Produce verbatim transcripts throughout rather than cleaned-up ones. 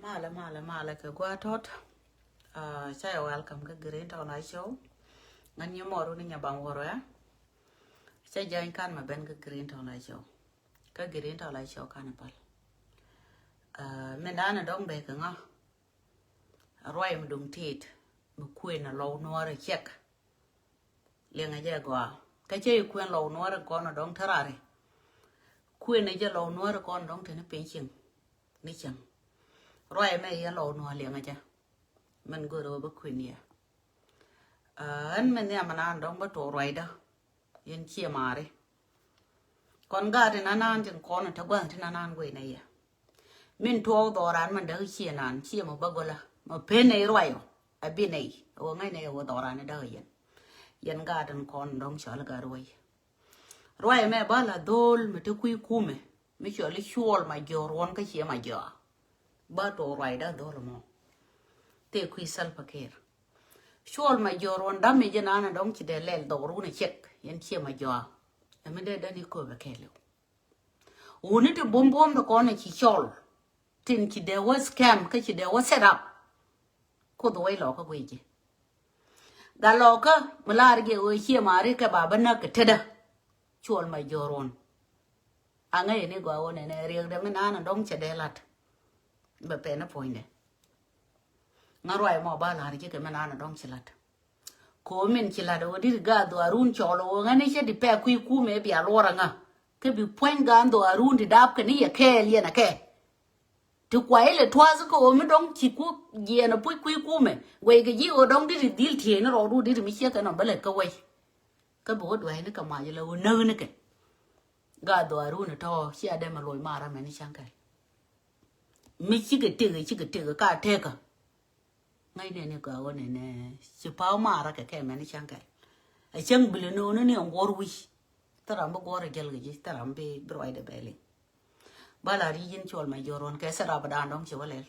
Malɛ, malɛ, malɛ kɛ gua̱a̱ tɔt. Ca yɛ welcome kä Green Town Live Show. Ŋän nyɛ mɔru ni nyɛ baŋ wärä. Ca jany kan mɛ ben kä Green Town Live Show. Kä Green Town Live Show kan pal. Mɛ dan dɔŋ bɛ kɛ ŋa. Ruac mi duŋ tit mi kuën a lɔw nuɔrɛ cɛk. Liɛŋɛ jɛ gɔaa. Kä cɛ yi kuën lɔw nuɔrɛ kɔn dɔŋ tärari. Kuën jɛ lɔw nuɔrɛ kɔn dɔŋ teni piny cieŋ. Ni cieŋ. Ruac mɛ yɛ lɔw nuɔr liɛŋɛ jɛ. Mɛn go̱rɛ wä bä kuën yɛ. Ɛn mɛn nhiam ɛn an dɔŋ bä tuɔk ruacdä. Yɛn ciɛ mari. Kɔn gaat in anan tin kɔn in te gua̱th tin anan guey nɛ yɛ. Min tuɔɔk dhɔran min däk ciɛ nan ciɛ mɔ bä gola mɔ pen nɛ ruayo. A bi nɛ a wä ŋa̱c nɛ a wä dhɔran in däk yɛn. Yɛn gaat in kɔn in dɔŋ cɔl gaat ruay. Ruay mɛ ba la dhol mi te kui̱ kumɛ mi cɔl i̱ cuɔl ma jɔr won kä ciɛ ma jɔa. Ba tuɔɔk ruay da dhol mɔ. Te kui̱ Salva Kiir. Cuɔl ma jɔr wun dam mi jɛ nana dɔŋ ci dee lɛl dhɔk run a cɛk yɛn ciɛ ma jɔa. Ɛmi dee dani köpɛ kɛɛliw. Wuni ti bumbum ti kɔn ci cɔl. Tin ci dee wä scam kä ci dee wä set up. Kuoth wei lɔkä guici. Gat lɔkä mi lar jɛ wee ciɛ mari kɛ ba bä näk kɛ tetdä. Cuɔl ma jɔr wun. Aŋäc ni gɔaa wä nɛnɛ riɛkdɛ mi naan a dɔŋ cɛ dee lat. Bɛ pɛn a puɔ̱nydɛ. Ŋa ruac mɔ ba la̱r ji̱ kɛ mi naan a dɔŋ ci lat. Ko min ci lat wä dit gaat dhɔaarun cɔl wä ŋäni cɛ di pɛ kui̱ kumɛ bia luɔr a ŋa. Kä bi puɔ̱ny gaan dhɔaarun di dap kɛ ni yɛ kɛɛl yɛn a kɛ. Ti kuay lɛ tuath kä ɣöö mi dɔ̱ŋ ci ku jiɛɛn a puc kui̱ kumɛ guɛy kɛ ji̱ ɣöö dɔ̱ŋ dit dhil tiee ni rɔɔdu dit mi ciek kɛ nɔm bä lät kä wec. Kä bi wä dua̱cni kɛ mac la wä näk ni kɛ. Gaat dhɔaarun tɔ̱ cia dee mɛ loc mara mɛn ni ca̱ŋ kɛl. Mi cikɛ tëk cikɛ tëk ka tëkä. Ŋäc nɛni gɔaa wä nɛnɛ ci pa̱w mara kɛ kɛ mɛn ni ca̱ŋ kɛl. A cäŋ bilɛ no̱o̱ni ni ɛn guɔ̱r wi̱c. Thil ram bi guɔ̱r a jäl kɛ ji̱ thil ram bi bi ruacdɛ bɛli. Ba la ri yin cɔl ma jɔr wan kɛ sɛ rap dan dɔŋ ci wä lɛl.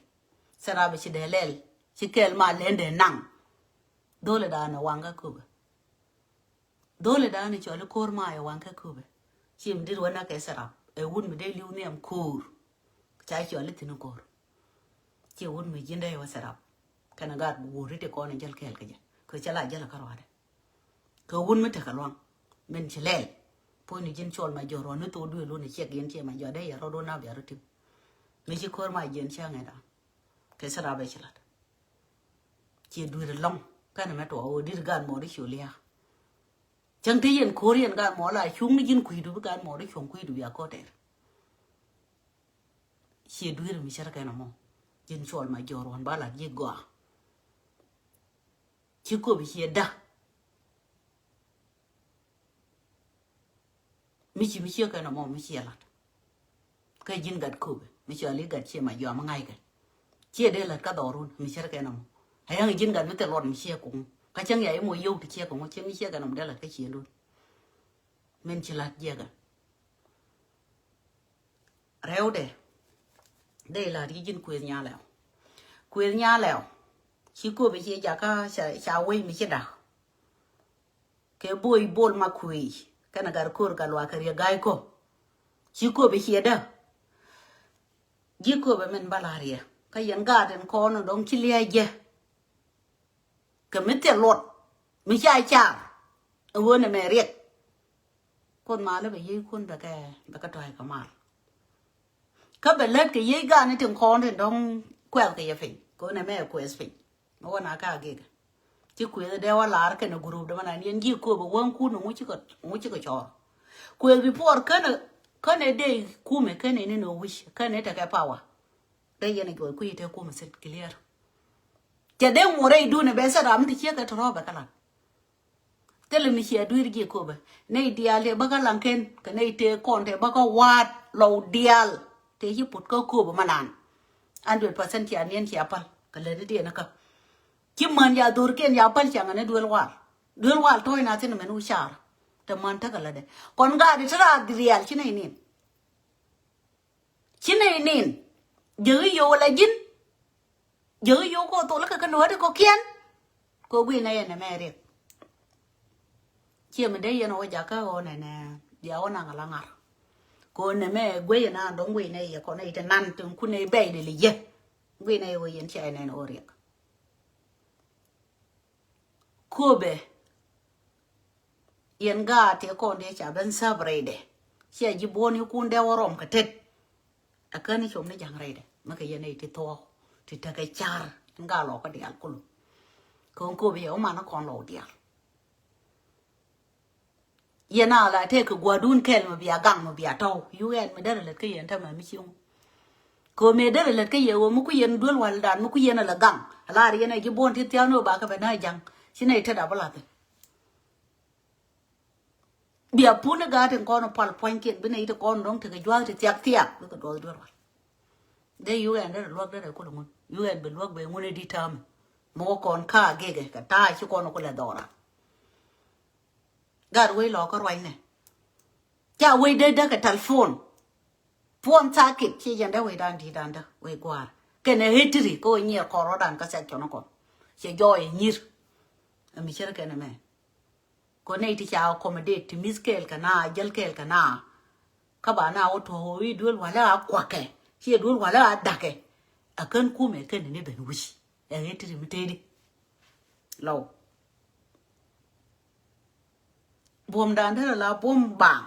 Sɛ rap ci dee lɛl ci kɛl ma lɛn dee naŋ. Dholɛ dan waŋ kä köpɛ. Dholɛ dan cɔl i ko̱r ma yɛ waŋ kä köpɛ. Ci mi dit wä na kɛ sɛ rap ɛ wut mi dee liw ni ɛm ko̱r. Ca cɔl i thin ko̱r. Ci wut mi ji̱n dee wä sɛ rap. Kɛn a gat bi wut ri ti kɔn in jäl kɛɛl kä jɛ kɛ cɛ la jäl kä ruadɛ. Kɛ wun mi tekɛ luaŋ min ci lɛl. Puɔ̱nyni ji̱n cɔl ma jɔr ruɔ̱n ni thok duël wun ciɛk yɛn ciɛ ma jɔr dee yɛ rɔ̱ duɔ̱n na bia rɔ̱ tim. Mi ci ko̱r ma jiɛn ciɛ ŋɛt an kɛ sɛ rap ɛ ci lat. Ciɛ duël lɔŋ kɛn mɛ tuɔɔk wä dit gaat mɔ di ci lia̱a̱. Cäŋ te yɛn ko̱r yɛn gaat mɔ la cuŋ ni ji̱n kui̱du bi gaat mɔ di cuɔ̱ŋ kui̱du bia ko̱tɛr. Ciɛ duël mi cär kɛn mɔ ji̱n cɔl ma jɔr ruɔ̱n ba lat ji̱ gɔaa. Ci köpi ciɛ da̱. Mi ci mi ciɛ kɛn mɔ mi ciɛ lat. Kä ji̱n gat köpi mi cɔal i̱ gat ciɛ ma jɔam ŋa̱ckɛ. Ciɛ dee lat kä dhɔrun mi cär kɛn mɔ. A ya̱ŋ ji̱n gat mi thil luɔt mi ciɛ kuŋ kä cäŋ ya imɔ yio̱w ti ciɛ kuŋ cäŋ mi ciɛ kɛn mɔ dee lat kä ciëndun. Min ci lat jiɛkɛ. Rɛwdɛ dee lat yi ji̱n kuëth nyalɛw. Kuëth nyalɛw ci köpi ciɛ jakä ca wec mi ci da̱k. Kɛ boy bol ma kuëc kɛn gat ko̱r gat luaak kɛ riɛ ga̱y ko. Ci köpi ciɛ dä. Ji̱ köpi min ba la̱r yɛ kä yɛn gaat in kɔn dɔ̱ŋ ci lia̱a̱ jɛ. Kɛ mi thil luɔt mi ca car. Ɛ ɣöö nɛ mɛ riɛk. Kuoth malä bɛ yiey kun bɛ kɛ bɛ kɛ tɔ̱a̱c kɛ mal. Kä bɛ lät kɛ yiey gaat ni tin kɔn tin dɔ̱ŋ kuɛth kɛ yɛ piny kɛ ɣöö nɛ mɛ kuɛth piny. Mi wä na ka gik ci kuëth dee wä lar kɛn a group dee mɛ na niɛn ji̱ kööp a wäŋ kun ŋu cikɛ ŋu cikɛ cɔɔr. Kuëth bi puɔr kän a kän a dee kumɛ kän a ni ni wi̱c kän a tekɛ power. Dee yɛn a juɔc kui̱ te kumɛ sit clear. Cɛ dee ŋuɔrɛ idun a bɛ sɛ ram ti ciek kɛ tɔrɔ bɛ kɛ lat. Thilɛ mi ciɛ dui̱r ji̱ kööbä nɛy diaal tëë bäkä laŋken kɛ nɛy tëë kɔn tëë bäkä wa̱a̱t lɔw diaal. Tëë ci put kä kööbä ma naan. Hundred percent cia niɛn cia päl kɛ lät idiɛn kä. Ci män ya dhorkiɛn ya päl cia ŋän i̱ duel wal. Duel wal tɔ̱ɔ̱c na thin mɛn wi̱caar. Te män tekɛ lätdɛ kɔn gaat i̱ te raar di rial ci nɛy nin. Ci nɛy nin. Jäk i̱ yow ala ji̱n. Jäk i̱ yow kɔ thol ikä kä nuääri kɔ̱kiɛn. Kɛ guiy nɛy ɛn ɛmɛ riɛk. Ciɛ mi dee yɛn ɛ wä jakä ɣɔn ɛnɛ bia wä naŋ ala ŋa̱r. Kɛ ɣɔn ɛmɛ guiy ɛn an dɔ̱ŋ guiy nɛy yɛ kɔn nɛy te nan tin kun nɛy bɛy dee li yɛ. Guinɛ iwä yɛn cia inɛn o riɛk. Köpɛ yɛn gaat tëë kɔn dee ca ben sääp rɛydɛ. Cia ji̱ buɔ̱n ikun dee wä rɔm kɛ tet. Ɛ kän i̱ com ni ja̱ŋ rɛydɛ mi kɛ yɛn ɛ ti thuɔɔk ti tekɛ car. Ɛn gaat lɔkä diaal kulu. Kɛ ɣän köpɛ yɛ wä man ikɔn lɔw diaal. Yɛn a la tëëkɛ gua̱dun kɛl mi bia gaŋ mi bia tɔw. Yuk ɛn mi derɛ lät kä yɛn tämɛ mi cieŋ. Kɛ ɣöö mëë derɛ lät kä yɛ ɣöö mi ku yɛn duel waldan mi ku yɛn a la gaŋ. A lar yɛn a ji̱ buɔ̱n ti thia̱a̱n ɣöö bakɛ bɛ na ja̱ŋ. Ci nɛy tetda bi la̱thin. Bia pun i̱ gaat in kɔn i̱ pal pua̱nykiɛn bi nɛy ti kɔn dɔ̱ŋ tekɛ jua̱th ti thiak thiak bikɛ duɔth duel wal. Dee yuk ɛn derɛ luäk derɛ kul ŋun. Yuk ɛn bi luäk bɛ ŋun i̱ di täämɛ. Mi wä kɔn ka gikɛ kɛ ta̱a̱ ci kɔn i̱ kulɛ dhɔra. Gat wec lɔ kä ruacnɛ. Ca wec dee däkɛ telephone. Phone circuit ci jɛn dee wecdan di̱i̱tdan dä wec gua̱a̱r. Kɛnɛ history kä wec nyiɛɛr kɔn rɔ̱dan kä section kɔn. Cɛ jɔɔy ɛ nyi̱r. Ɛ mi cär kɛn ɛmɛ. Kɔ nɛy ti ca accommodate ti miss kɛɛl kɛ na jäl kɛɛl kɛ na. Kä ba na wä tuɔ̱k wä wi̱i̱ duel walɛ a kuakɛ. Ciɛ duel walɛ a da̱kɛ. A kän kumɛ kɛn ni ben wi̱c. Ɛ history mi tëëdi. Lɔw. Buɔ̱mdan derɛ la buɔ̱m baaŋ.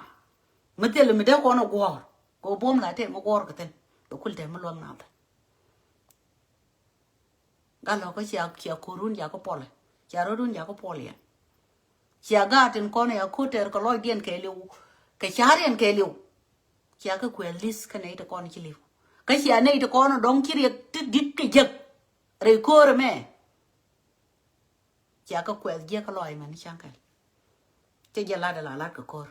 Mi thil mi dee kɔn ɛ guɔ̱ɔ̱r kɛ buɔ̱m la tɛm mi guɔ̱ɔ̱r kɛ thi̱n. Bɛ kul tɛm mi luäŋ nath. Gat lɔkä cia cia ko̱run jakä puɔlɛ. Cia rɔ̱dun jakä puɔl yɛn. Cia gaat tin kɔn ya ko̱r tɛr kɛ lɔcdiɛn kɛɛliw. Kɛ ca̱riɛn kɛɛliw. Cia kä kuɛth li̱th kä nɛy ti kɔn ci li̱w. Kä cia nɛy ti kɔn dɔ̱ŋ ci riɛk ti di̱t kɛ jek. Rɛy ko̱r ɛmɛ. Cia kä kuɛth jiäk kä lɔac mɛn ca̱ŋ kɛl. Cä jɛ lat ala lat kɛ ko̱r.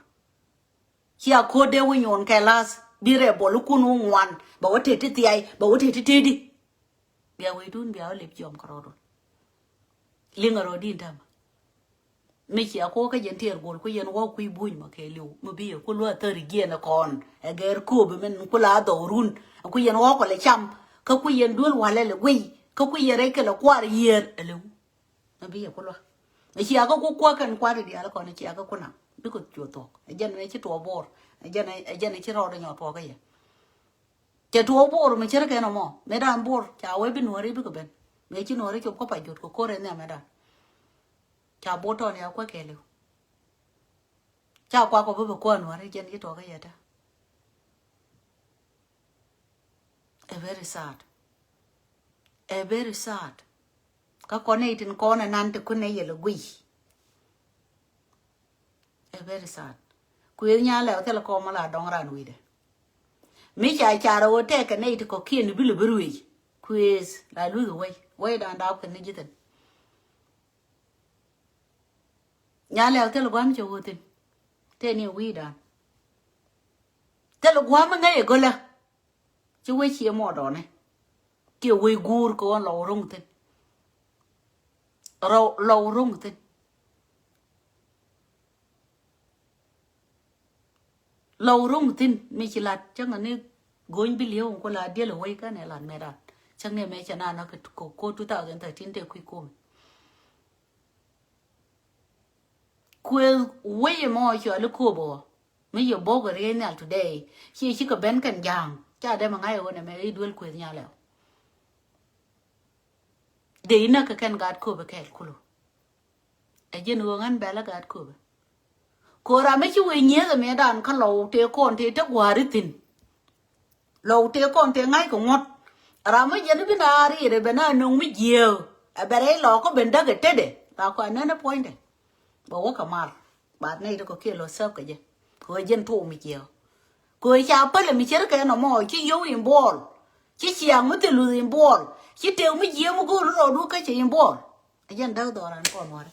Cia ko̱r dee wä nyuɔn kɛ la̱th bi rɛɛ buɔlikun wä ŋuan bɛ wä tëë ti thiay bɛ wä tëë ti tëëdi. Bia wecdun bia wä lip jiɔm kɛ rɔɔdun. Liŋ a rɔɔdin täämɛ. Mi cia ko̱r kä jɛn tiɛɛr guɔl ku yɛn wä kui̱ buny mɔ kɛɛliw mi bi yɛ ku luä thäri jiɛn ɛ kɔn ɛ gɛr kööbi min ku la dhɔrun. Ku yɛn wä kɔ lɛ cam kä ku yɛn duel walɛ lɛ guiy kä ku yɛn rɛy kɛ lɛ kuar yiër ɛ liw. Ɛ bi yɛ ku lua̱k. Ɛ cia kä ku kuäk kɛn kuat i̱ diaal kɔn ɛ cia kä ku naŋ bikɛ cuɛ thuɔ̱k. Ɛ jɛn ɛ ci tuɔɔk bo̱o̱r. Ɛ jɛn ɛ jɛn ɛ ci rɔɔd ɛ nyɔɔk thuɔ̱k kä yɛ. Cɛ tuɔɔk bo̱o̱r mi cär kɛn ɛmɔ mëë dan bo̱o̱r ca wee bi nuɔ̱ɔ̱ri bikɛ ben. Mëë ci nuɔ̱ɔ̱ri cop kä pa jot kɛ ko̱r ɛ nhiam ɛ dan. Ca bo̱o̱r tɔn ya kuäk kɛɛliw. Ca kuak kɔ bi bi kuäär nuɔ̱ɔ̱ri jɛn ci tuɔɔk kä yɛ te. A very sad. A very sad. Kä kɔn nɛy tin kɔn ɛ nan ti kun nɛy yɛ lɛ guiy. A very sad. Kuëëth nya lɛw thilɛ kɔm la dɔŋ ran wi̱i̱dɛ. Mi ca car ɛ ɣöö tɛkɛ nɛy ti kɔ̱kiɛn bi lɛ bi ruëëc. Kuëëth la luth wec wec dan dap kɛ ni ji̱ thi̱n. Nya lɛw thil gua̱n cɛ wä thi̱n. Tëë ni wi̱i̱dan. Thil gua̱n mi ŋäc ɛ gölä. Ci wec ciɛ mɔɔdɔɔnɛ. Ciɛ wec guur kɛ ɣän lɔw ro̱ŋ thi̱n. Rɔw lɔw ro̱ŋ thi̱n. Lɔw ro̱ŋ thi̱n mi ci lat cäŋ ni go̱ny bi li̱ew in ku la diɛl ɛ wec kɛn ɛ lat mɛt rat. Cäŋ ni mɛ cɛ na na kɛ ko two thousand thirteen tëë kui̱ komi. Kuëth wec ɛmɔ cuali kööbä ɣɔ̱ mi yɛ bo̱k ɛ riey nhial today. Ci cikɛ ben kɛn ja̱a̱ŋ ca dee mɛ ŋa̱c ɛ ɣöö nɛ mɛ i̱ duel kuëth nyalɛ ɔ. Dee inäk kɛ kɛn gaat kööbä kɛɛl kulu. Ɛ ji̱n ɣöö ɣän bɛl ɛ gaat kööbä. Kööra mi ci wee nyieth ɛ mëëdan kä lɔw tëë kɔn tëë te gua̱a̱ri thi̱n. Lɔw tëë kɔn tëë ŋa̱ckɛ ŋuɔ̱t. Ram mi jɛn i̱ bi na riit ɛ ben a nöŋ mi jiääk. Ɛ bɛ rɛy lɔɔkä ben däk ɛ tetdɛ la kɔ ɛ nɛn ɛ puɔ̱nydɛ. Bɛ wä kɛ mar. Bat nɛy ti kɔ kiɛ lɔ sääp kɛ jɛ kɛ ɣöö jɛn tuɔɔk mi jiääk. Kɛ ɣöö ca päl ɛ mi ce̱tkɛ nɔmɔ ci yio̱w in buɔɔl. Ci ciaŋ mi thil luth in buɔɔl. Ci tëëk mi jiääk mi go̱o̱r rɔɔdu kä cɛ in buɔɔl. Ɛ jɛn däk dhɔran kɔn wärɛ.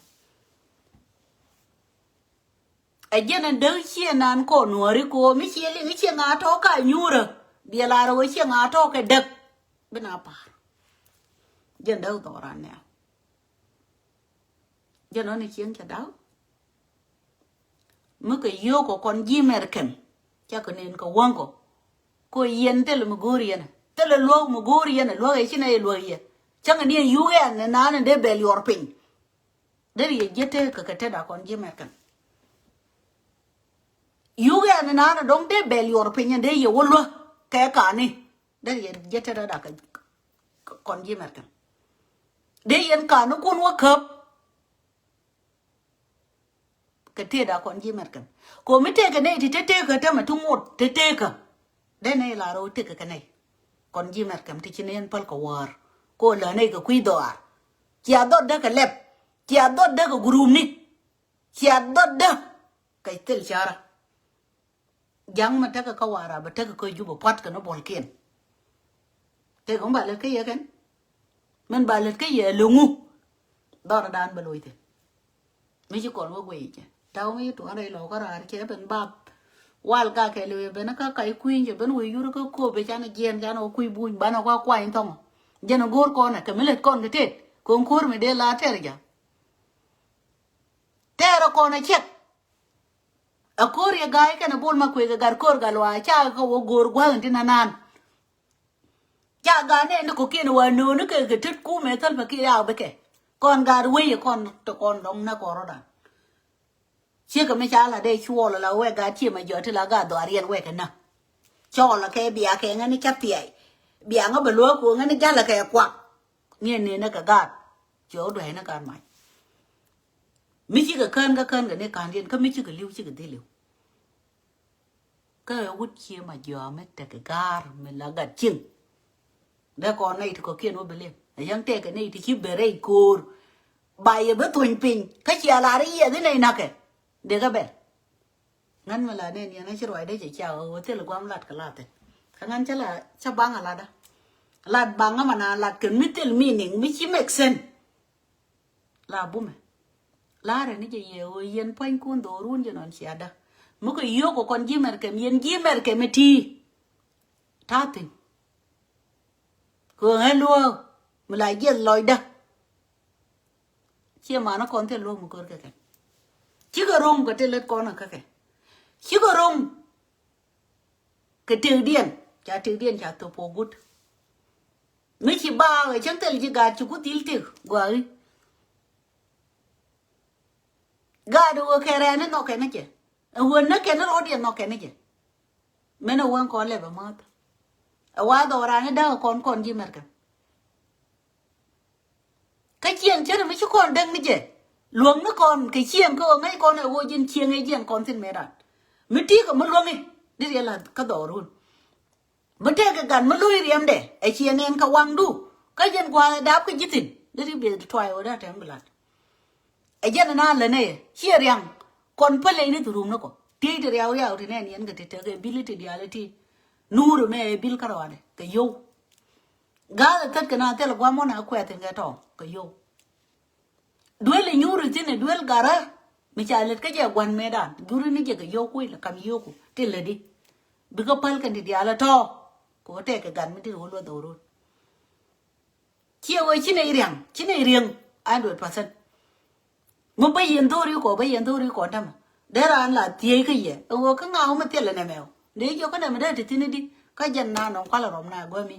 Ɛ jɛn ɛn däk ciɛ nan kɔn nuɔ̱ɔ̱ri ko̱o̱m i̱ ciɛ liŋ i̱ ciɛ ŋa̱a̱ tɔ̱ ka nyuurä. Biɛ lar ɛ ɣöö ciɛ ŋa̱a̱ tɔ̱ kɛ däk. Bi na pa̱a̱r. Jɛn däk dhɔran nɛɛw. Jɛn ɣän i̱ cieŋ cɛ da̱k. Mi kɛ yio̱o̱k kɛ kɔn ji̱ American. Cakɛ nën kɛ wäŋkɔ. Ko yɛn thilɛ mi go̱o̱r yɛn ɛ thilɛ luäk mi go̱o̱r yɛn ɛ luäk ɛ ci nɛ yɛ luäk yɛ. Cäŋɛ ni ɛ yuk ɛn ɛ naan ɛ dee bɛl yuɔr piny. Dee riɛc ji̱ tek kɛ kɛ tet a kɔn ji̱ mɛt kɛn. Yuk ɛn naan dɔ̱ŋ dee bɛl yuɔr piny ɛn dee yɛ wä luäk kɛ kani. Dee riɛc ji̱ tet ada kɛ kɔn ji̱ mɛr kɛm. Dee yɛn ka̱n ni kun wä käp. Kɛ tëëda kɔn ji̱ mɛr kɛm. Ko mi tëëkɛ nɛy ti te tëëkä tämɛ ti ŋot te tëëkä. Dee nɛy la rɛw tëëkä kɛ nɛy. Kɔn ji̱ mɛr kɛm ti ci nɛy ɛn päl kɛ wäär. Ko lä nɛy kɛ kui̱ dhɔaar. Cia dhɔt dee kɛ lɛp. Cia dhɔt dee kɛ gurupni. Cia dhɔt dee kɛ thil carä. Ja̱ŋ mi tekɛ kä Warap bɛ tekɛ kä Jubɛ pua̱t kɛ ni buɔlkiɛn. Tëëkɛ mi ba lät kä yɛ kɛn. Min ba lät kä yɛ lo̱ŋu. Dhɔrdan bɛ loc thi̱n. Mi ci kɔn wä guiy jɛ. Ta̱w mi tuɔn rɛy lɔw kä raar cɛ ben bap. Wal gakɛ lëë ben kä kac kui̱ny cɛ ben wä yur kä kop bɛ can jiɛn can wä kui̱ buny banɛ wä kuany thɔŋɔ. Jɛn a go̱o̱r kɔn ɛ kɛ mi lät kɔn kɛ tet. Kɔn ko̱r mi dee la tɛr ja̱. Tɛɛrɛ kɔn a cɛk. A ko̱r yɛ ga̱a̱c kɛn a bol ma kuek a gat ko̱r gal wa ca kɛ wä go̱o̱r gua̱a̱k in ti nanan. Ca gat nɛ in ti ko̱kiɛn wa no̱o̱ni kɛ kɛ tet kumɛ thäl pɛ kiɛ yaw bikɛ. Kɔn gat wec kɔn ti kɔn dɔŋ nä kɔn rɔdan. Ciek kɛ mi ca la dee cuɔl la wek gat ciɛ ma jɔt ti la gat dhɔariɛn wek kɛ nä. Cɔl la kɛ bia kɛ ŋäni ca piɛy. Bia ŋä bɛ luäk ku ŋäni jalä kɛ kuak. Ŋi̱n ni nä kɛ gaat. Cɛ wä duäc nä gaat mac. Mi cikɛ kään kä kään kɛ ni ka̱ndiɛn kä mi cikɛ li̱w cikɛ dhil li̱w. Kä ɛ wut cie ma jiɔam mi tekɛ ga̱a̱r mi la gat cieŋ. Dee kɔn nɛy ti kɔ̱kiɛn wä bi li̱w. Ɛ yäŋ tɛkɛ nɛy ti ci ben rɛy ko̱o̱r. Ba yɛ bi thuny piny kä cia lar i̱ yiɛth inɛy na̱kɛ. Dee kɛ bɛl. Ŋän mi la nɛn yɛn a ci ruacdä cɛ cia ɣöö thil gua̱m lat kɛ lathin. Kä ŋän cä la cä baŋ a latdä. Lat baŋ a mana lat kɛ mi thil meaning mi ci make sense. La bumɛ. Larɛ ni jɛ yɛ ɣöö yɛn pua̱nykun dho̱run jɛ nɔn ciatdä. Mi kɛ yio̱k kɛ kɔn ji̱ mɛr kɛm yɛn ji̱ mɛr kɛm ɛ ti̱i̱. Ta̱thi̱n. Kɛ ɣöö ɣän luɔ̱ɔ̱k mi la jiɛth lɔcdä. Ciɛ manä kɔn thil luɔ̱k mi ko̱r kɛ kɛ. Cikɛ ro̱ŋ kɛ ti lät kɔn kä kɛ. Cikɛ ro̱ŋ kɛ tëkdiɛn. Ca tëkdiɛn ca thop puɔ̱k guut. Mi ci baak ɛ cäŋ thil ji̱ gaat ci ku dhil tëk gua̱a̱ri. Gaat ɛ ɣöö kɛ rɛɛni nhɔk kɛn ni jɛ. Ɛ ɣöö näk kɛn ni rɔ̱diɛn nhɔk kɛn ni jɛ. Mɛn ɛ wäŋ kɔn lɛp ɛ mäth. Ɛ wa dhɔk raan ni da̱k ɛ kɔn kɔn ji̱ mɛrkɛ. Kä ciɛŋ cärɛ mi ci kɔn däk ni jɛ. Luäŋni kɔn kɛ ciɛŋ kä ɣöö ŋäc kɔn ɛ ɣöö ji̱n ciɛŋ ɛ jiɛn kɔn thi̱n mëë ran. Mi ti̱i̱ kɛ mi luäŋi di riɛl a kä dhɔrun. Mi tëëkɛ gat mi lo̱c riɛmdɛ ɛ ciɛ nɛn kɛ waŋdu. Kä jɛn gua̱a̱th ɛ dap kä ji̱ thi̱n di ri bieth tuay ɣöö dee tɛm bi la̱t. Ɛ jɛn ɛn a lät nɛy ɛ ciɛ riaŋ. Kɔn päl leny ni thurum ni kɔ tiey ti riaw riaw ti nɛn yɛn kɛ ti tekɛ bil ti diaal ti. Nuur ɛmɛ ɛ bil kärɔadɛ kɛ yo̱w. Ga̱a̱th ɛ thät kɛ na thil gua̱mɔ na kuɛth in kɛ tɔ̱ kɛ yo̱w. Duel inyuuri thi̱n iduel garä mi ca lät kä jɛ gua̱n mëëdan juri ni jɛ kɛ yio̱w kui̱ lɛ kam yio̱ku ti lätdi. Bikɛ päl kɛn ti diaal ɛ tɔ̱. Kɛ wä tɛk kɛ gat mi ti wä luɔth ɛ wä rot. Ciɛ wee ci nɛy riaŋ ci nɛy riaŋ. Hundred percent. Mi bä yɛn dho̱ri kɔ bä yɛn dho̱ri kɔ tämɛ. Dee raan la thiec kä yɛ ɛ wä kä ŋa̱a̱k mi thilɛ nɛmɛ ɔ dee jiɔk kä nɛmɛ dee ti thi̱n i̱di. Kä jɛn na nɔŋ kualɛ rɔm na guämi.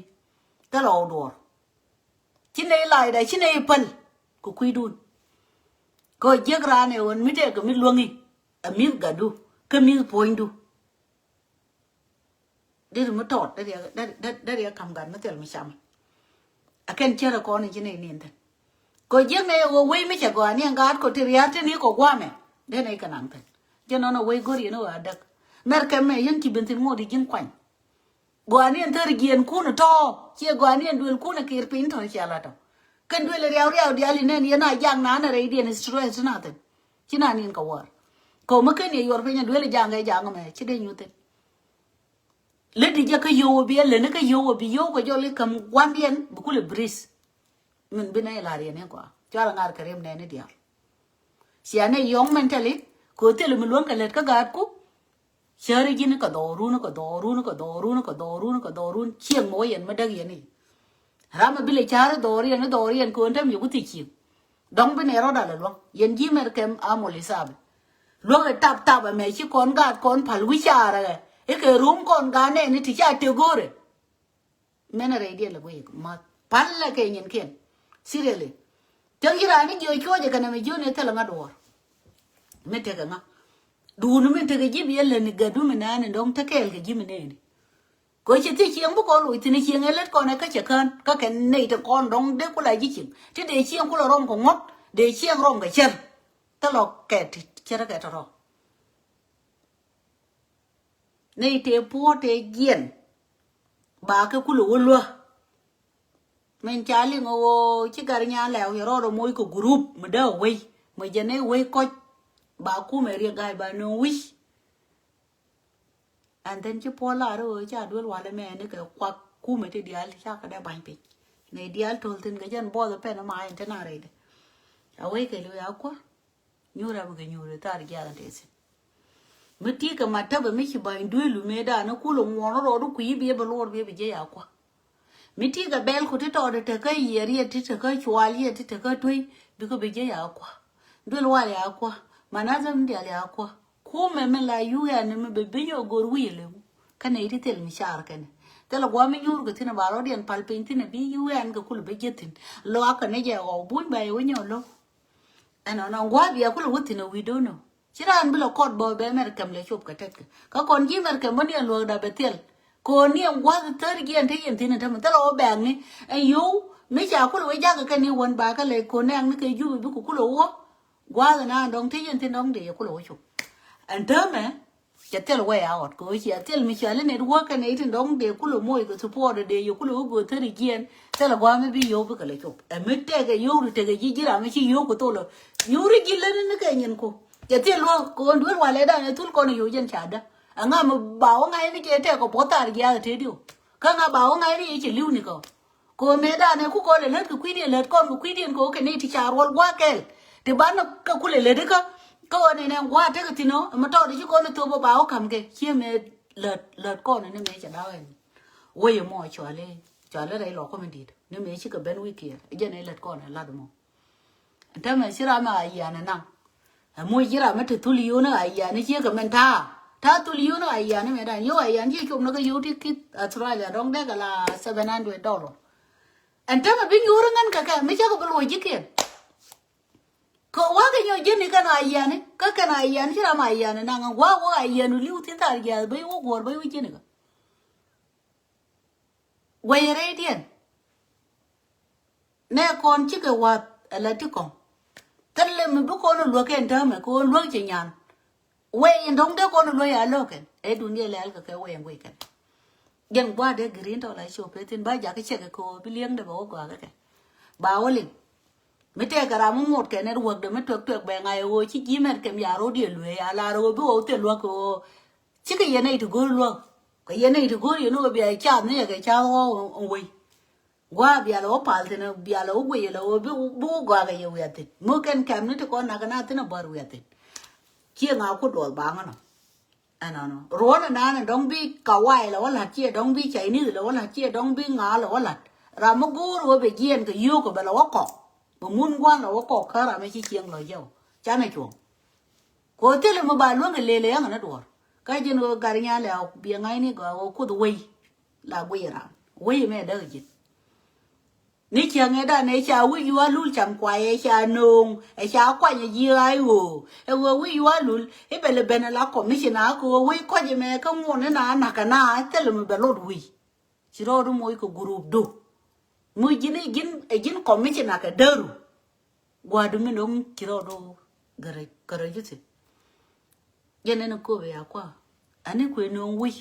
Thilɛ ɔ duɔɔr. Ci nɛy lacda ci nɛy päl kɛ kui̱dun. Kɛ ɣöö jiäk raan ɛ ɣöö mi tëëkɛ mi luäŋi ɛ mi̱th gatdu kä mi̱th puɔ̱nydu. Deri mi tɔɔt deri a kam gat mi thil mi cam. A kɛn cärɛ kɔn in ci nɛy ni̱n thi̱n. Kɛ ɣöö jiäk nɛy ɛ ɣöö wec mi cɛ gɔaa ni ɛn gaat kɔ ti ria̱a̱t ti ni kɔ gua̱a̱mɛ. Dee nɛy kɛ naŋ thi̱n jɛ nɔn ɛ wec go̱r yɛn ɛ ɣöö a däk. Mɛr kɛmɛ yɛn ci ben thi̱n ŋot i̱ ji̱n kuany. Gɔaa ni ɛn thär jiɛɛn kun ɛ tɔ̱ ciɛ gɔaa ni ɛn duel kun ɛ kir piny tɔ̱ ciɛ la tɔ̱. Kɛn duel ɛ riaw riaw diaal in ɛn yɛn a jak na ɛn ɛ rɛydiɛn ɛ stress ti na thi̱n. Ci na ni̱n kɛ wäär kɛ ɣöö mi ken yɛ yuɔr piny ɛ duel ɛ jak ɛ jak mɛ ci dee nyuth thi̱n. Lät di jɛ kä yio̱w ɛ bi ɛ lät ni kä yio̱w ɛ bi yio̱w kɛ jɔl i̱ käm gua̱ndiɛn bi kulɛ breeze. Min bi nɛy la̱r yɛn in kɔaa cual ŋa̱r kɛ rim nɛɛni diaal. Cia nɛy yɔ̱ŋ mɛn tɛli kɛ ɣöö thilɛ mi luäŋ kɛ lät kä gaatku. Cäri ji̱n kɛ dhɔrun kɛ dhɔrun kɛ dhɔrun kɛ dhɔrun kɛ dhɔrun cieŋ mi wä yɛn mi däk yɛn i̱. Ram mi bi lɛ ca̱ri dhɔriɛn i̱ dhɔriɛn kɛ ɣöö täm yɛ ku thiec cieŋ. Dɔ̱ŋ bi nɛ rɔ̱t alɛ luäŋ yɛn ji̱ mɛr kɛm a moli thaap. Luäk ɛ tap tap ɛmɛ ci kɔn gaat kɔn pal wi̱c caarɛ ɛ i̱ kɛ rum kɔn gaat nɛɛni ti ca tëk go̱o̱rɛ. Mɛn a rɛydiɛn lɛ guic math pal lɛ kɛ nyinkiɛn. Seriously. Cäŋ ci raan ni jiö cuɔ̱cɛ kɛnɛ mi jiön ɛ thilɛ ŋa̱t duɔ̱ɔ̱r. Mi tekɛ ŋa̱ duun mi tekɛ ji̱ bi ɛ lätni gatdu mi naan in dɔ̱ŋ te kɛɛl kɛ ji̱ mi nɛɛni. Bä ci thiec cieŋ bi kɔn loc thi̱n cieŋ ɛ lät kɔn ɛ kä cɛ kään kä kɛ nɛy ti kɔn dɔ̱ŋ dee kula ji̱ cieŋ ti dee cieŋ kula rɔm kɛ ŋuɔ̱t dee cieŋ rɔm kɛ cär. Thilɔ kɛ ti cär kɛ tɔ̱rɔ. Nɛy tëë puɔ̱t tëë jiɛn ba kɛ kulɛ wä luäk. Min ca liŋ ɣöö ci Garinya Lɛw yɛ rɔɔdɛ moc kɛ group mi dee wec mi jɛ nɛy wec kɔc ba kumɛ riɛk ga̱a̱c ba nööŋ wi̱c. And then ci puɔ̱l lar ɣöö ca duel walɛ mɛ ni kɛ kuak kumɛ ti diaal ca kɛ dee ba̱ny piny. Nɛy diaal to̱l thi̱n kɛ jɛn buɔth pɛn ma in te na rɛydɛ. A wec kɛ li̱w ya kua̱. Nyuur a bikɛ nyuur thar jiath in te thi̱n. Mi ti kɛ mat täpɛ mi ci ba̱ny duelu mëëdan ni kulɛ ŋuɔn rɔɔdu kui̱ biɛ bi luɔr biɛ bi jiɛ ya kua̱. Mi ti kɛ bɛl ku ti tɔɔt ti tekä yiɛɛr yɛ ti tekä cual yɛ ti tekä tuey bikɛ bi jiɛ ya kua̱. Duel wal ya kua̱. Manatha mi dial ya kua̱. Kumɛ mi la U N mi bi bi nyɔk go̱r wi̱i̱ lemu. Kä nɛy ti thil mi car kɛnɛ thil gua̱a̱ mi nyuur kɛ thi̱n ba rɔ̱diɛn pal piny thi̱n bi U N kɛ kul bi jiɛ thi̱n. Luaak kɛ ni jɛ ɣɔw buny ba yɛ wä nyɔk lo̱k. Ɛnɔnɔ gua̱a̱ bia kulɛ wä thi̱n ɛ wi̱i̱ do̱n ɔ. Ci raan bi lɛ kɔt bä bɛ Mɛrkɛm lɛ cop kɛ tɛtkɛ kä kɔn ji̱ Mɛrkɛm bä ni ɛn luäk dap bɛ thil. Ko̱n ni ɛn gua̱th thäär jiɛn te yɛn thi̱n ɛ tämɛ thilɛ wä bɛ̈ɛ̈k ni ɛn yo̱w mi ca kulɛ wä jakä kɛ ni wän ba kä lɛ ko̱n nɛɛk ni kɛ jup bi ku kulɛ wä. Gua̱th ɛn an dɔ̱ŋ te yɛn thi̱n dɔ̱ŋ dee yɛ kulɛ wä cop. Ɛn tämɛ Cɛ thil way out kɛ ɣöö cia thil mi cɔal i̱ network kɛnɛ i̱ tin dɔ̱ŋ dee kulɛ moc kɛ support dee yɛ kulɛ wä gööth thäri jiɛn. Thilɛ gua̱a̱m i̱ bi yio̱w bikɛ lɛ cop ɛ mi tɛkɛ yio̱w ri tɛkɛ ji̱ ji̱ ram mi ci yio̱w kɛ thol ɛ. Nyuuri ji̱ läni ni kɛ nyin ku cɛ thil luäk kɛ ɣöö duel walɛ dan ɛ thul kɔn ɛ yio̱w jɛn ca dä. Ɛŋa mi ba wä ŋa̱c ni jɛ tɛk kɛ buɔth thar jiaath ɛ tëëdiw. Kä ŋa ba wä ŋa̱c ni jɛ cɛ li̱w ni kɛ ɣöö Kɛ ɣöö mëëdan ɛ ku kɔn lɛ lät kɛ kui̱diɛn lät kɔn kɛ kui̱diɛn kɛ ɣöö kɛ nɛy ti ca ruɔl gua̱a̱k kɛɛl. Ti banɛ kɛ kulɛ lät ikä kä ɣöö nɛnɛ gua̱a̱k tekɛ thi̱n ɔ ɛmɛ tɔɔt i̱ ci kɔn i̱ thop ɔ ba wä ka̱m kɛ ciɛ mëë lät lät kɔn ni mëë cɛ da̱a̱k ɛn. Wec ɛmɔ cuali cuali rɛy lɔ kɔm in di̱i̱t ni mëë cikɛ ben wi̱i̱ kiɛɛr jɛn ɛ lät kɔn ɛ lath ɛmɔ. Ɛn täämɛ ci ram ɛ a yian ɛ naŋ. Ɛ moc ji̱ ram mi te thul yio̱w ni a yian ni ciek kɛ mɛn ta̱a̱. Ta̱a̱ thul yio̱w ni a yian ni mɛ dan yio̱w a yian ci cop ni kä yio̱w ti kith Australia dɔ̱ŋ dee kɛ la seven hundred dollar. Ɛn täämɛ bi nyuur ŋän kɛ kɛ mi cakɛ bi luɔc ji̱kiɛn. Kɛ wa̱a̱ kɛ nyɔk ji̱n ni kɛn a yian ni kä kɛn a yian ci ram a yian ni naŋ ɛ wa̱a̱ wä a yian ni li̱w thi̱n thar jiath bä i̱ wä guɔ̱ɔ̱r bä i̱ wä ji̱n ni kɛ. Guɛy rɛydiɛn. Nɛ kɔn cikɛ wath ala ti kɔŋ. Thilɛ mi bi kɔn luäk kɛn täämɛ kɛ ɣöö luäk cɛ nyan. Wee in dɔ̱ŋ dee kɔn luäk ya lo̱k kɛn ɛ dun diɛ lɛl kɛ kɛ wee in guic kɛn. Jɛn gua̱a̱r dee green tɔ la cop peth in ba jakä cɛk kɛ ɣöö bi li̱eŋdɛ bɛ wä gɔaa kɛ kɛ. Ba wä liŋ. Mi tɛkɛ ram mi ŋot kɛ network dee mi tuɛk tuɛk bɛ ŋa̱c ɣöö ci ji̱ mɛt kɛm ya ro̱d yɛ luee ya lar ɣöö bi ɣɔw thil luäk kɛ ɣöö cikɛ yɛn nɛy ti go̱o̱r luäk. Kɛ yɛn nɛy ti go̱o̱r yɛn ɣöö bia cath ni yɛ kɛ cath ɣɔw in wei. Gua̱a̱ bialɛ wä pal thi̱n bialɛ wä guic ilɛ wä bi wä gɔakɛ yɛ wiathin mi kɛn kɛm ni ti kɔn nak kɛ na thi̱n a bär wiathin. Ciɛ ŋa ku duɔl baŋä nɔ. Ɛnɔnɔ ruɔ̱n ɛnan ɛ dɔ̱ŋ bi kawai lɛ wä la̱t ciɛ dɔ̱ŋ bi Chinese lɛ wä la̱t ciɛ dɔ̱ŋ bi ŋa lɛ wä la̱t. Ram mi go̱o̱r wä bɛ jiɛn kɛ yio̱o̱k kɛ bɛ lɛ wä kɔk. Bɛ mun gua̱n lɛ wä kɔk kä ram mi ci cieŋ lɔ jɛw. Canɛ cuɔ̱ŋ. Kɛ ɣöö thilɛ mi ba luäŋ kɛ lëë lɛ yaŋ ni duɔ̱ɔ̱r kä ji̱n ɣöö gat nyal ɛ a biɛ ŋa̱cni gɔaa ɣöö kuoth wei. La guic ram wei mɛ däk ji̱n. Ni cäŋ ɛ dan ɛ ca wi̱c yual lul cam kuay ɛ ca nööŋ ɛ ca kuany ɛ ji̱ ɣa̱c ɣöö ɛ ɣöö wi̱c yual lul i̱ bɛ lɛ ben ɛ la commissioner kɛ ɣöö wei kɔc ɛmɛ kä ŋuɔ̱n ina nakä na thilɛ mi bɛ lot wi̱c. Ci rɔɔdu moc kɛ group du. Moc ji̱n ɛ ji̱n ɛ ji̱n commissioner kɛ däru. Gua̱a̱du mi no̱ŋ ci rɔɔdu gärä kärä juthi. Jɛn ɛn ɛ kööbɛ ya kua̱ ani kuëë no̱o̱ŋ wi̱c.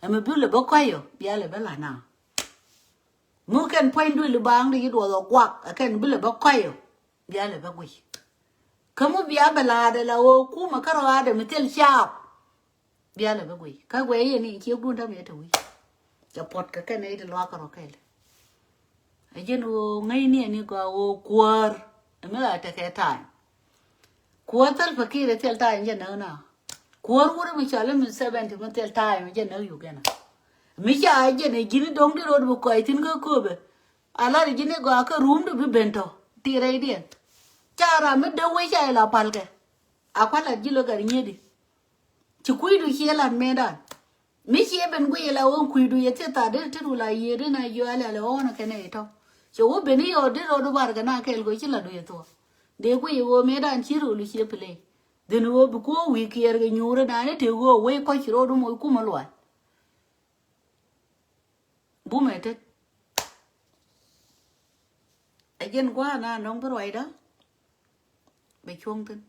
Ɛmɛ bi lɛ bä kɔ̱yɔ bia lɛ bä la̱t na. Mi kɛn puɔ̱ny duël i̱ baaŋ di ci duɔth ɔ guak ɛ kɛn bi lɛ bä kɔ̱yɔ bia lɛ bä guic. Kä mi bia bɛ la̱a̱t ɛ la ɣöö kumɛ kärɔaadɛ mi thil caap. Bia lɛ bä guic kä guɛy yɛn i̱ ciek duun ta̱m yɛ te wi̱c. Cɛ puɔ̱t kɛ kɛn i̱ ti luaak kärɔ̱ kɛɛl. A ji̱n ɣöö ŋäcni ɛn i̱ gɔaa ɣöö kuäär. Ɛ mi la tekɛ ta̱a̱ny. Kuäär thil pakir ɛ thil ta̱a̱ny jɛ näk na. Kuäär wur mi cɔal i̱ mi seventy mi thil ta̱a̱ny mi jɛ näk Uganda. Mi ca jɛn ɛ ji̱n i̱ do̱ŋ di ro̱t bi kɔc thi̱n kä kööbɛ. A lar i̱ ji̱n i̱ gɔaa kä ruumdu bi ben tɔ̱ ti rɛydiɛn. Ca ram mi däk wec ca ilɛ palkɛ. A kua̱l lat ji̱ lo̱k gat nyiedi. Ci kui̱du ciɛ lat mëëdan. Mi ciɛ ben guic ilɛ ɣöö kui̱du yɛ thieth thaat dee tetdu la yiëëdi na yuɛl ilɛ ɣöö nɛ kɛnɛ itɔ. Cɛ wä ben i̱ yɔɔt dee rɔɔdu bar kɛ na kɛɛl kɛ ci latdu yɛ thuɔ̱k. Dee guic i̱ ɣöö mëëdan ci rɔɔdu ciɛ play. Dhen ɣöö bi kuɔ̱ɔ̱k wi̱i̱ kiɛɛr kɛ nyuuri na ni tëë ɣöö wec kɔc ci rɔɔdu moc kumä luaac. Wumɛ tet. Ɛ jɛn gua̱a̱ na nɔŋ bi ruacda bɛ cuɔ̱ŋ thi̱n.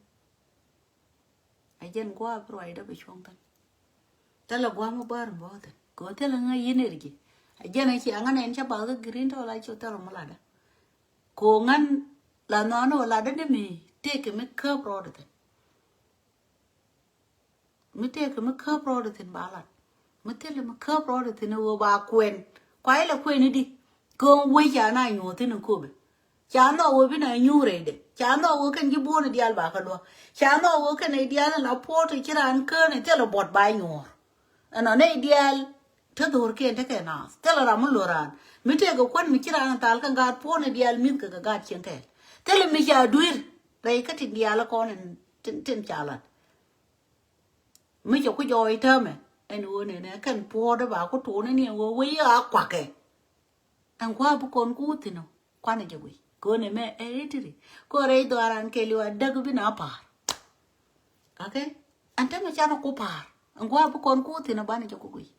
Ɛ jɛn gua̱a̱ bi ruacda bɛ cuɔ̱ŋ thi̱n. Thilɛ gua̱a̱ mi bäär mi bä thi̱n kɛ ɣöö thilɛ ŋäc yi̱n ɛ ri ji̱. Ɛ jɛn ɛ cia ŋän ɛn ca bath kä green tɔ la ci thilɛ mi latdä. Kɛ ɣöö ŋän la nhɔaani ɣöö latdä ni mi tëëkɛ mi käp rɔɔdɛ thi̱n. Mi tëëkɛ mi käp rɔɔdɛ thi̱n ba lat. Mi thilɛ mi käp rɔɔdɛ thi̱n ɣöö ba kuɛn. Kua ilɛ kuɛn i̱di? Kɛ ɣöö wec ca na nyuɔ̱th thi̱n in köpɛ. Ca nhɔk ɣöö bi na nyuur rɛydɛ. Ca nhɔk ɣöö kɛn ji̱ buɔ̱ɔ̱n i̱ diaal ba kä luäk. Ca nhɔk ɣöö kɛn i̱ diaal in la puɔ̱ɔ̱t i̱ ci raan kään i̱ thilɛ buɔ̱t ba nyuɔ̱ɔ̱r. Ɛnɔ nɛy diaal te dho̱rkiɛn tekɛ naath. Thilɛ ram mi lo̱r raan. Mi tëëkɛ kuän mi ci raan in thal kɛn gaat puɔ̱ɔ̱n i̱ diaal mi̱thkɛ kɛ gaat cieŋ kɛɛl. Thilɛ mi ca dui̱r rɛy kä tin diaal kɔn in tin, tin ca lat. Mi cɛ ku jɔɔc täämɛ ɛn ɣöö nɛnɛ kɛn puɔ̱ɔ̱dɛ ba ku tuuni ni ɛn ɣöö wec a kuakɛ. Ɛn kua̱ bi kɔn ku thi̱n ɔ kuanɛ jɛ guic kɛ ɣöö nɛ mɛ ɛ itiri. Kɛ ɣöö rɛy dhɔaaran kɛɛliw a däk bi na pa̱a̱r. Okay. Ɛn tämɛ canɛ ku pa̱a̱r ɛn kua̱ bi kɔn ku thi̱n ɔ banɛ jɛ ku guic.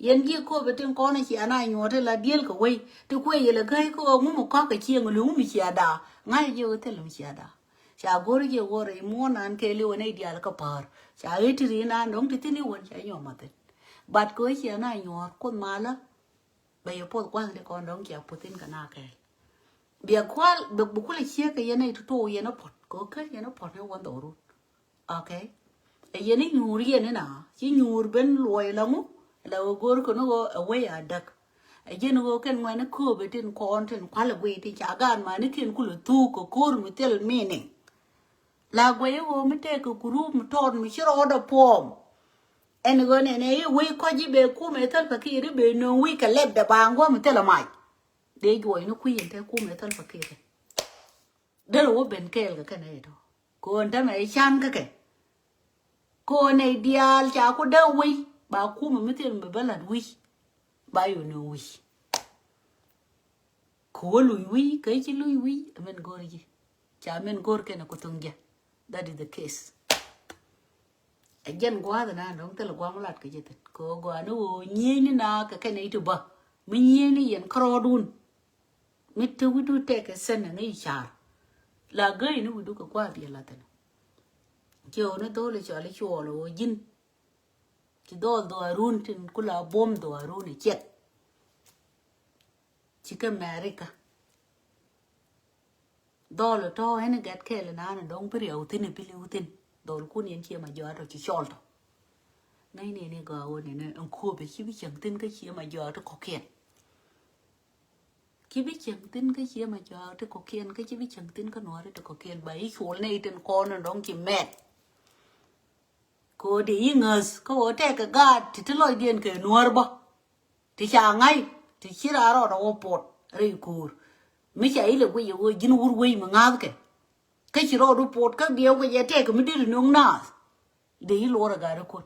Yɛn ji̱ köpɛ tin kɔn cia na nyuɔ̱ɔ̱t ti la diël kɛ wei ti kuɛ yɛl ɛ gäi kä ɣöö ŋum ɛ kɔ̱k kɛ cieŋ ɛ luŋ mi cia da̱a̱. Ŋa̱c ji̱ ɣöö thil mi cia da̱a̱. Ca go̱r ji̱ ɣöö rɛy muɔ̱ɔ̱n nan kɛɛliw ɛ nɛy diaal kä pa̱a̱r. Ca ɣet ti ri nan dɔ̱ŋ ti thi̱n i̱ wän ca nyuɔ̱ɔ̱r mathin. But kɛ ɣöö cia na nyuɔ̱ɔ̱r Kuoth malä bɛ yɛ puɔth gua̱thni kɔn dɔ̱ŋ cia puɔth in kɛ na kɛɛl. Bia kual bɛ bi kulɛ ciek kɛ yɛn i̱ tutuuc yɛn i̱ puɔt kɛ ɣöö ken yɛn i̱ puɔt ni wän dhɔrun. Okay. Ɛ yɛn i̱ nyuur yɛn ina ci nyuur ben luɔy la ŋu. La ɣöö go̱o̱r kɛn ɣöö ɛ wec a däk. Ɛ jɛn ɣöö kɛn ŋuɛ̈ni kööbɛ tin kɔn tin kualɛ guiy tin ca gaat manikiɛn kulɛ thuuk kɛ ko̱r mi thil meaning. La guɛy i̱ ɣöö mi tëëkɛ group mi tɔɔt mi ci rɔɔdɛ puɔm. Ɛn ɣöö nɛnɛ i̱ wec kɔc i̱ bɛ kumɛ Salva Kiir i̱ bɛ nööŋ wi̱i̱ kɛ lɛpdɛ ba ŋuɔ̱m mi thilɛ mac. Dee juɔcni kui̱ ɛn te kumɛ Salva Kiir kɛ derɛ wä ben kɛɛl kɛ kɛn ɛ tɔ. Kɛ ɣöö ɛn tämɛ i̱ can kä kɛ. Kɛ ɣöö nɛy diaal ca ku dee wec ba kumɛ mi thil mi bä la̱t wi̱c. Ba yɛ nööŋ wi̱c. Kɛ wä luc wi̱i̱ kä ci luc wi̱i̱ ɛ min go̱r ji̱. Ca min go̱r kɛn ɛ ku thuŋ jɛ. That is the case. Ɛ jɛn gua̱a̱th ɛ na dɔ̱ŋ thilɛ gua̱a̱th mi lat kɛ jɛ thi̱n kɛ ɣöö gɔaa ni ɣöö nyieenyni na kɛ kɛn ɛ i̱ ti bä mi nyieenyni yɛn kärɔɔdun. Mi te wi̱cdu tɛk kɛ sɛn ɛ ŋäc i̱ ca̱r la gäyni wi̱cdu kɛ gua̱a̱th yɛ la̱th ɛn. Ciɛ ɣöö ni dho̱l i̱ cɔal i̱ cuɔɔl ɛ ɣöö ji̱n. Ci dhɔl dhɔaarun tin ku la buɔ̱m dhɔaarun ɛ ciɛk. Ci kä Mɛrika. Dhɔl tɔ̱ ɛn gat kɛl nan dɔ̱ŋ bi riɛw thi̱n ɛ bi li̱w thi̱n. Dhɔl kun yɛn ciɛ ma jɔaat ɔ ci cɔl tɔ. Ŋäcni ni gɔaa ɣöö nɛnɛ ɛn kuɔpɛ ci bi cäŋ thi̱n kä ciɛ ma jɔaat ti kɔ̱kiɛn. Ci bi cäŋ thi̱n kä ciɛ ma jɔaat ti kɔ̱kiɛn kä ci bi cäŋ thi̱n kä nuɔ̱ɔ̱ri ti kɔ̱kiɛn ba i̱ cuɔl nɛy tin kɔn ɛn dɔ̱ŋ ci mɛt. Kɛ ɣöö dee i̱ ŋäth kä ɣöö tɛkɛ gaat ti ti lɔcdiɛn kɛ nuäär bä. Ti ca ŋa̱c ti ci raar rɔɔdɛ wä puɔt rɛy ko̱o̱r. Mi ca ilɛ guic ɛ ɣöö ji̱n wur wec mi ŋa̱thkɛ. Kä ci rɔɔdu puɔt kä biɛ guic ɛ tɛkɛ mi deri nöŋ naath. Dee i̱ luɔr ɛ gat rɛ kun.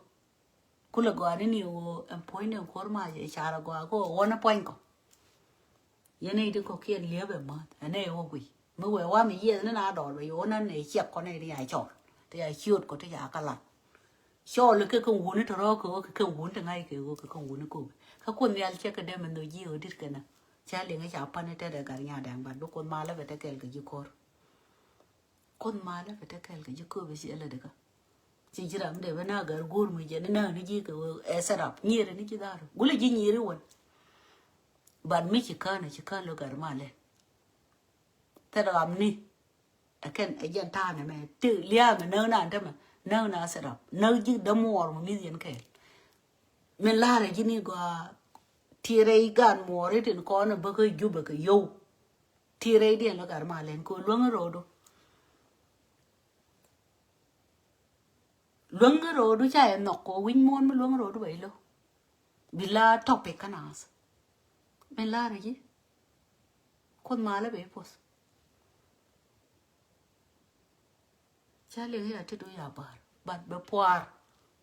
Kulɛ gɔaa ni ni ɣöö ɛn puɔ̱nyni ɛn kuäär mac ɛ carɛ gɔaa kä ɣöö ɣɔn ɛ puɔ̱nykɔ. Yɛn nɛy ti kɔ̱kiɛn li̱ep ɛ mäth ɛ nɛy wä guic mi wëë wa mi yiɛth ni na dɔɔr bɛ yo̱o̱ nan nɛy ciɛk kɔn nɛy ti ya cɔl ti ya ciöt kɔ ti ya kä lat. Cɔl kɛ kɛ wuni tɔ̱rɔ̱ kɛ ɣöö kɛ kɛ wuni ti ŋa̱c kɛ ɣöö kɛ kɛ wuni köpɛ kä Kuoth Nhial cɛ kɛ dee mɛ nhök ji̱ ɣöö di̱t kɛnɛ. Cä liŋ ca pa̱n i̱ tɛt ɛ gat nyaat ɛn bat bi Kuoth malä bɛ te kɛl kɛ ji̱ ko̱r. Kuoth malä bɛ te kɛl kɛ ji̱ köpɛ ci ɛlɛ dikä. Ci ji̱ ram dee bɛ na gär go̱o̱r mi jɛ ni na ni ji̱ kɛ ɛ set up nyier ni ji̱ dhar gulɛ ji̱ nyier iwän. But mi ci kän ci kän lo gär malɛ. Thil ram ni ɛ kɛn ɛ jɛn ta̱a̱ nɛ mɛ ti lia̱a̱ mɛ näk na te mɛ näk na set up näk ji̱ dämuɔɔr mɛ mi̱th yɛn kɛɛl. Min la̱rä ji̱ ni gɔaa ti rɛy gan muɔɔri tin kɔn ɛ bäkä Jubɛ kɛ yow. Ti rɛydiɛn lɔ gat ma lɛn kɛ luäŋ ro̱o̱du. Luäŋ ro̱o̱du ca yɛ nhɔk kɛ wi̱ny muɔ̱ɔ̱n mi luäŋ ro̱o̱du bɛ ilɔ. Bi la topic kä naath. Min la̱rä ji̱. Kuoth malä bɛ ipuɔth. Ca liŋ ya tetdu ya ba̱a̱r but bɛ puaar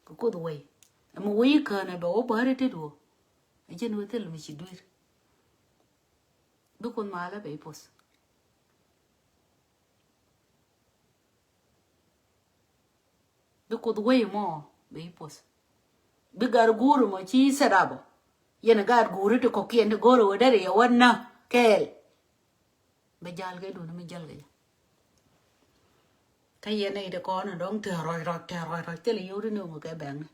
kɛ Kuoth wei. Ɛmɛ wei kään ɛ bɛ wä ba̱a̱r i̱ tetdu ɔ. Ɛ jɛn wä thil mi ci dui̱r. Bi Kuoth malä bɛ ipuɔth. Bi Kuoth wei mɔ bɛ ipuɔth. Bi gat guur mɔ ci set up ɔ. Yɛn gaat guuri ti kɔkiɛn ti go̱o̱r ɛ wä derɛ yɛ wä nä kɛɛl. Bɛ jal kɛ duni mi jal kɛ jɛ. Kä yɛn nɛy ti kɔn in dɔ̱ŋ tɛ̈r rɔc rɔc tɛ̈r rɔc rɔc thilɛ yio̱w ti nööŋ kɛ bɛŋni.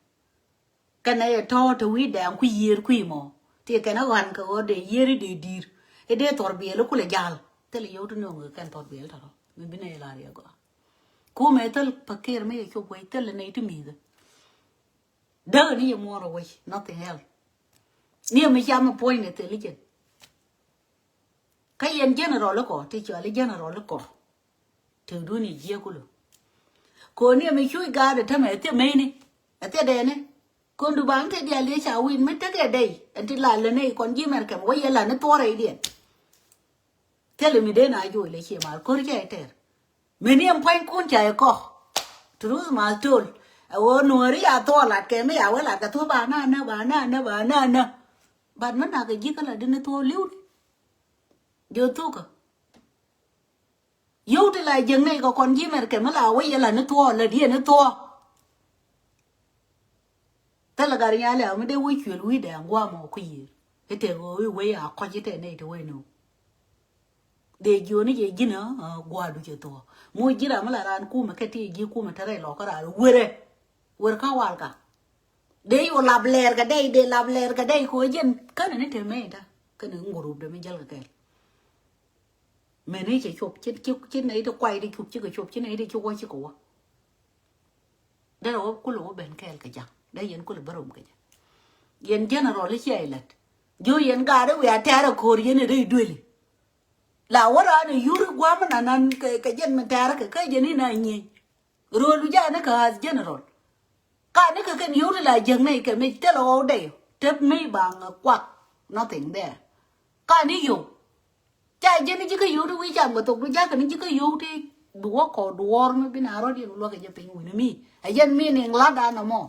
Kɛn nɛy ɛ tɔ̱ te wi̱i̱ dɛɛŋ kui̱ yiër kui̱ mɔ ti kɛn ɛ ɣɔ̱a̱n kɛ ɣöö dee yiër i̱ dee di̱i̱r i̱ dee thɔr biɛl i̱ kulɛ jal. Thilɛ yio̱w ti nööŋ kɛ kɛn thɔr biɛl tɔ̱ rɔ mi bi nɛy lar yɛ gɔaa. Kumɛ thil pakiɛr mi yɛ cop wec thilɛ nɛy ti mi̱i̱thɛ. Däk ni yɛ muɔɔr ɛ wec nothing else. Ni yɛ mi cam ɛ puɔ̱ny nɛ thil i̱ jɛn. Kä yɛn general ikɔ ti cɔal i̱ general ikɔ. Tëkdun i̱ jiɛk kulu. Koni ɛmɛ cuc gaat ɛ tämɛ ɛ thiɛ meyni ɛ thiɛ dɛɛni. Kondu ba mi te diaal dee ca win mi tekɛ dɛy ɛn ti la lä nɛy kɔn ji̱ mɛr kɛm wä yɛ la ni thuɔrɛ idiɛn. Thilɛ mi dee na joc lɛ cie mal ko̱r cɛ tɛr. Meni ɛn pua̱nykun ca ɛ kɔk. Truth must told. Ɛ ɣöö nuɔ̱ɔ̱ri ya thuɔɔk lat kɛ mi ya wee lat kɛ thuɔ̱k ba na nä ba na nä ba na nä. But mi nak kɛ ji̱ kä la di ni thuɔɔk li̱w ni. Jiö thukä. Yio̱w ti la jiäkni kɛ kɔn ji̱ mɛr kɛ mi la wec yɛ la ni thuɔɔk la diɛ ni thuɔɔk. Thilɛ gat nyal ɛ mi dee wec cuël wi̱i̱ dɛɛŋ gua̱a̱mɔ ku yiër. I̱ tëk ɣöö i̱ wec a kɔc i̱ tɛn nɛy ti wec ni ɣöö dee jiöni jɛ ji̱n ɛ gua̱a̱du cɛ thuɔɔk. Mu ji̱ ram mi la raan kumɛ kɛ ti ji̱ kumɛ te rɛy lɔkä raan werɛ. Wer kä wal ka dee yo̱ lap lɛɛr kɛ dɛy dee lap lɛɛr kɛ dɛy kɛ ɣöö jɛn känɛ ni te mɛy ta känɛ ŋurup dee mi jäl kɛ kɛɛl. Mɛni cɛ cop ci ci ci nɛy ti kuay ti cup cikɛ cop ci nɛy ti ci wä cikɛ wä. Derɛ wä kulɛ wä ben kɛɛl kɛ ja̱ŋ dee yɛn kulɛ bä rom kɛ ja̱ŋ. Yɛn general i̱ cia ilät jiö yɛn gaat i̱ wiaa tɛɛr ɛ ko̱o̱r yɛn i̱ rɛy duëli. La wä raan i̱ yur i̱ gua̱a̱m i̱ nanan kɛ kɛ jɛn mi tɛɛr kɛ kä jɛn i̱ na nyieny. Rööl wi̱c a ni kä as general. Ka ni kä kɛn yio̱w ti la jiäk nɛy kɛ mec thilɛ ɣɔw dɛy tep mec baŋ kuak. Nothing there. Ka ni yio̱w ca ji̱n ni ji̱ kä yio̱w ti wi̱i̱ cam kɛ thok du ja̱k kɛ ni ji̱ kä yio̱w ti duɔ̱k kɔ duɔ̱ɔ̱r mi bi na rɔ̱t yɛn luäk kɛ jɛ piny wi̱ni mi ɛ jɛn mi niŋ lat dan nɔmɔ.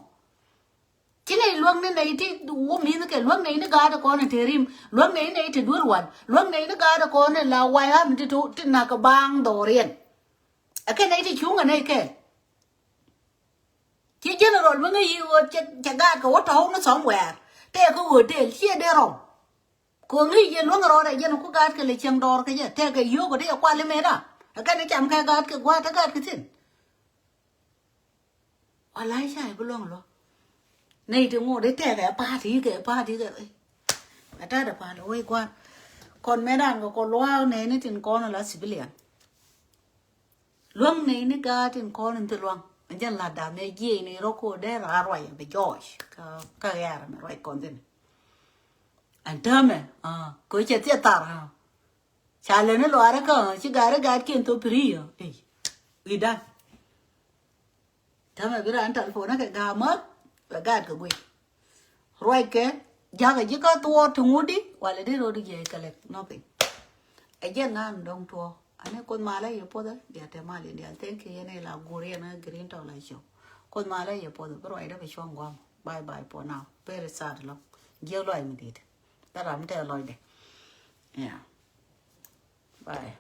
Ci nɛy luäk ni nɛy ti wä mi̱th kɛ luäk nɛy ni gaat kɔn in te rim luäk nɛy nɛy te duer wan luäk nɛy ni gaat kɔn in la way am ti to ti nak kɛ baŋ dhɔriɛn. Ɛ kɛ nɛy ti cuŋ ɛ nɛy kɛɛl. Ci general mi ŋäc yi ɣöö cɛ gaat kɛ wä tɔ̱w ni somewhere tɛɛk kä ɣöö del ciɛ dee rɔm. Kɛ ɣöö ŋäc yɛ luäŋ rɔɔdɛ jɛn ku gaat kɛ lɛ cieŋ dɔɔr kɛ jɛ tɛɛk kɛ yio̱o̱k kɛ dee yɛ kual imɛɛt a ɛ kɛn i̱ cam kɛ gaat kɛ gua̱a̱th ɛ gaat kɛ thi̱n. Walai ca i̱ bi luäŋ luäŋ. Nɛy ti ŋot i̱ tɛɛk ɛ pa̱a̱t i̱ kɛ pa̱a̱t i̱ kɛ ɛ ta̱a̱dɛ pa̱a̱t ɛ wec gua̱a̱th. Kɔn mɛt an kɛ kɔn luaak nɛɛni tin kɔn ala civilian. Luäŋ nɛy ni gaat in kɔn in thi luaŋ. Jɛn la̱t da̱a̱ mɛ jiɛc ni rɔ ko dee raar ruac bɛ jɔɔc kä kä ɣɛɛr mɛ ruac kɔn thin. Ɛn täämɛ ko cɛ thiɛ thar. Ca lɛ ni luaarä kä ci gaari gaatkiɛn thop piri yɔ. Ey, we done. Täämɛ bi raan telephone kɛ ga̱a̱ mäth bɛ gaat kɛ guic. Ruackɛ jakä ji̱ kä thuɔɔr ti ŋut di walɛ di ro̱d jiɛc kɛ lɛk nothing. Ɛ jɛn ŋa̱n dɔ̱ŋ tuɔɔk ani Kuoth malä yɛ puɔthä diaal te mal in diaal thank you yɛn ila guur yɛn ɛ green tɔk la show. Kuoth malä yɛ puɔthä bi ruacdä bi cuɔ̱ŋ gua̱a̱m. Bye bye for now. Very sad lɔ jiäk lɔc mi di̱i̱t. Bä ram tɛ lɔcdɛ. Yeah. Bye.